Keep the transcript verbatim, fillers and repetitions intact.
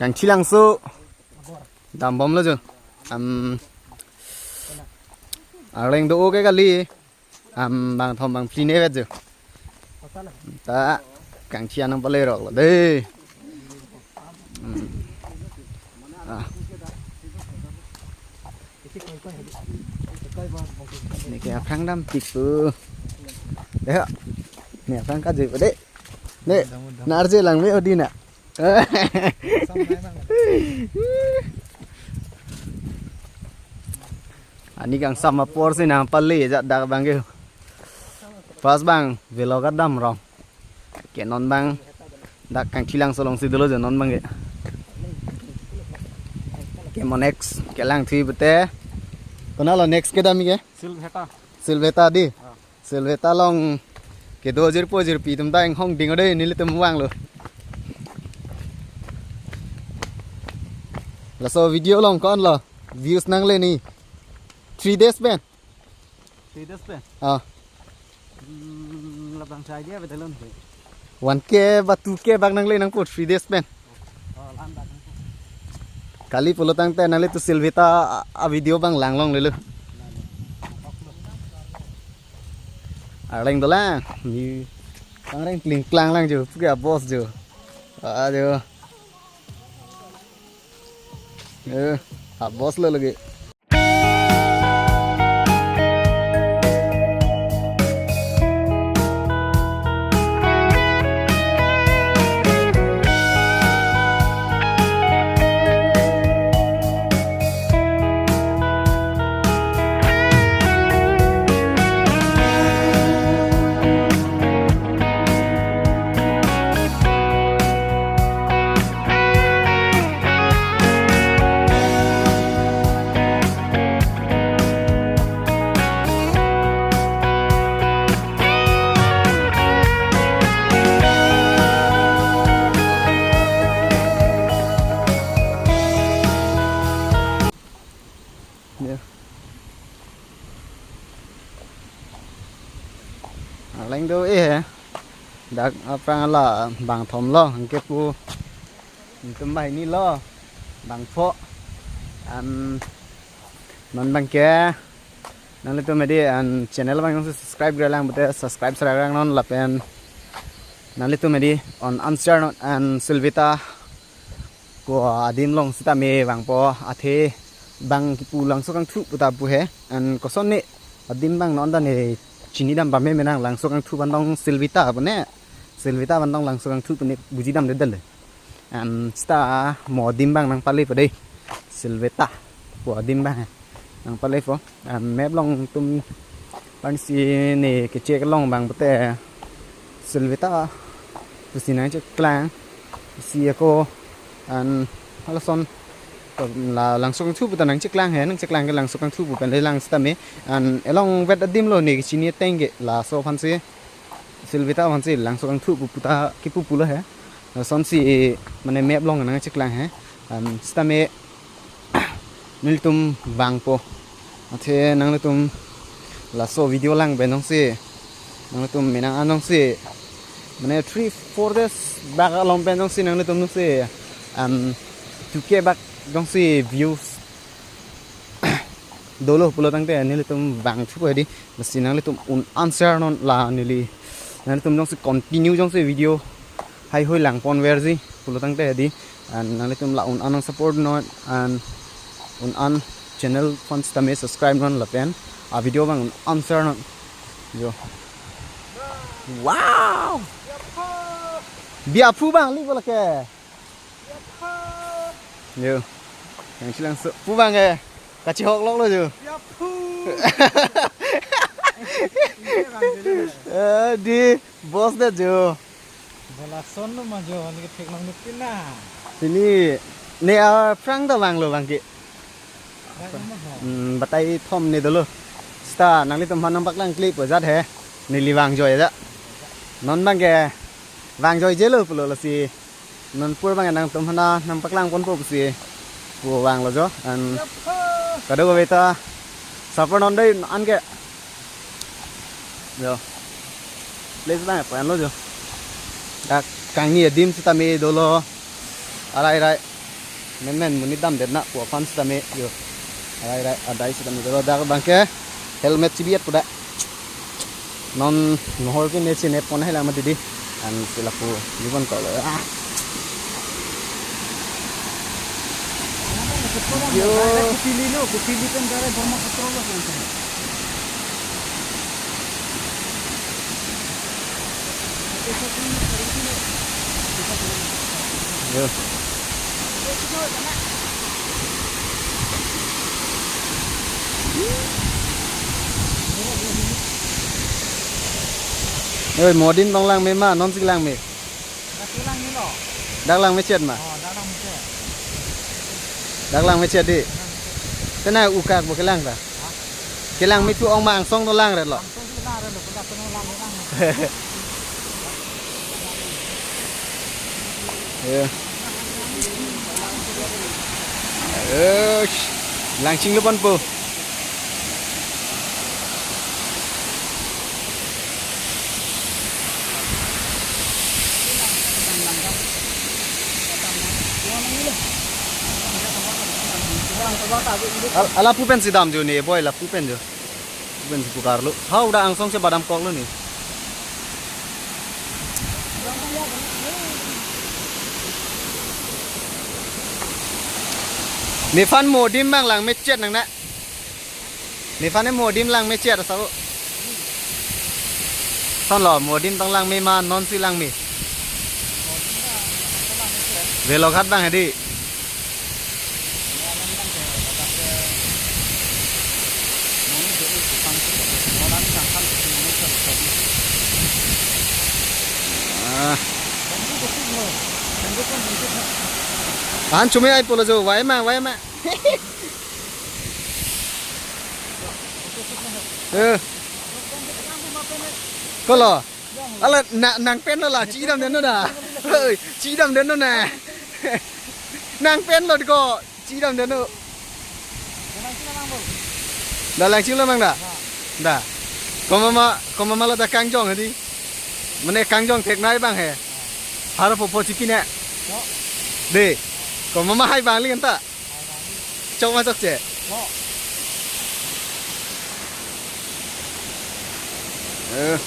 Kangchilangso dambomlo jo. Am, arleng do-o ke kali. Am, bangthom bangphli ne vet jo. Ta kangchi anang pale rok lo de. Hmm. Ah. Neke aphrang dampik pu. Deh. Ne aphrang kajui pu de. Ne, nar je lang me odi na. Ani kangsam apor si nangpale jat dak abang ke. Pas bang vlog kedam rong. Ke non bang dak Kangchilangso alongsi dolo jo non bang ke. Ke mo next kelang thui pute. Konat lo next kedam ke? Silveta. Silveta di. Ah. Silveta along kedo jirpo jirpi atum ta inghong ding ode nelitum vanglo. Laso video along ko-an lo views nangle ni? Three days pen. Three days pen? Ah. Hmm, labang chai dia betalon ke. One K ba two K bak nangle nangpo three days pen. Oh, lan bak nangpo. Kali pulo tangte nanglitum Silveta a, a video bang langlong lelo. Arleng dolang. Ni pangreng kling klang lang jo, puke a boss jo. Ah jo. Eh, a boss lo lagi. Ya. Arleng do-e he. Dak aphrang la bangthom lo, anke pu. Itum banghini lo, bangpho. Am, non bang ke. Nanglitum edi an channel bang subscribe grelang pute subscribe sera grelang non lapen. Nanglitum edi on answer non an Silveta ko adim along sitame vangpo athe bang kipu Langso Kangthu puta pu he an koson ne adim bang non ta ne chinidam pame menang Langso Kangthu bandong Silveta pu ne Silveta bandong Langso Kangthu pu ne bujidamde dale an sita mo adim bang nangpale po dei Silveta pu adim bang he nangpale po. Ah, map along tum pansi ne kechek along bang pute Silveta pusi nangcheklang si ako an halason la Langso Kangthu puta nangcheklang he nangcheklang ke Langso Kangthu pu pen le lang sitame an along vet adim lo ne kechini ateng ke laso aphansi Silveta aphansi Langso Kangthu pu puta kipu pulo he. Lasonsi mane map along nangcheklang he. Am, sitame nelitum vangpo. Athe nanglitum laso video lang pen nongsi nanglitum menang anongsi mane three four days bak along pen nongsi nanglitum nongsi am two K bak nongsi views dolo pulo tangte nelitum vangthu hedi. Lasi nanglitum un answer non la neli. Nanglitum jongsi continue jongsi video haihui langponverji pulo tangte hedi. An nanglitum la un an nang support non an un an channel aphan sitame subscribe non lapen a video bang un answer non. Jo. Wow. Biaphu bang li bola ke. Yo. Kangchilangso pu bang ke. Kachihok lok lo jo. Ya pu. Eh, di boss det jo. Bola son lo ma jo, ni kethek long nukpin na. Pini ne aphrang ta vanglo bang ke. Bang ma ho. Hmm, batai thom ne dolo. Sita nanglitum aphan nangpaklang kle po jat he. Neli vangjoi ja. Non bang ke vangjoijelo pulo lasi. Non pur bang nangtum aphan nangpaklangponpo pusi pu vanglo jo. An kadokave ta support non dei an ke. Jo. Place bang pen lo jo. Dak kangni adim sitame dolo. Arai rai. Men men monit damdet na pu aphan sitame yo. Arai arai adai sitame do dak abang ke helmet chibi-et pu da. Non nohor ke ne chinep pon hai lang ma didi. An si lapu jibon ko. Ah. Yo. Kupili lo, kupili pen dare Brahmaputra lo kan. Yo. Oi, modim tong langme ma, non si langme. Dak langme lo. Dak langme chet ma. Oh, dak langme chet. Dak langme chet di. Dak langme chet. Tena ukak bo kelang ta. Ha? Kelang me thu ong ma angsong to langret lo. Angsong to langret lo, dak to langme lang. Ya. Eh, langching lo pon po. Al-, ala pu pen si dam jo ne, boy, la pu pen jo. Pu pen si pukar lo. Hau da angsong si badam kok lo ne. Nephan modim bang langme chet nang na. Nephan ne modim langme chet sa o. Son lo, modim tong langme ma, non si langme. Veloghat bang hedi. Ah. An chumi ai pulo jo, wai ma, wai ma. Eh. Kolo. Ala na, nang pen lo la, chidam den lo da. Hei, chidam den lo na. Nang pen lo ko, chidam den lo. Da langching lo mang da. Da. Komat ma, komat ma lo da kangjong hedi. Mane kangjong thek nai bang he. Haro popo chipi ne. De. Komat ma hai bang li kan ta. Chok ma chokche. Eh.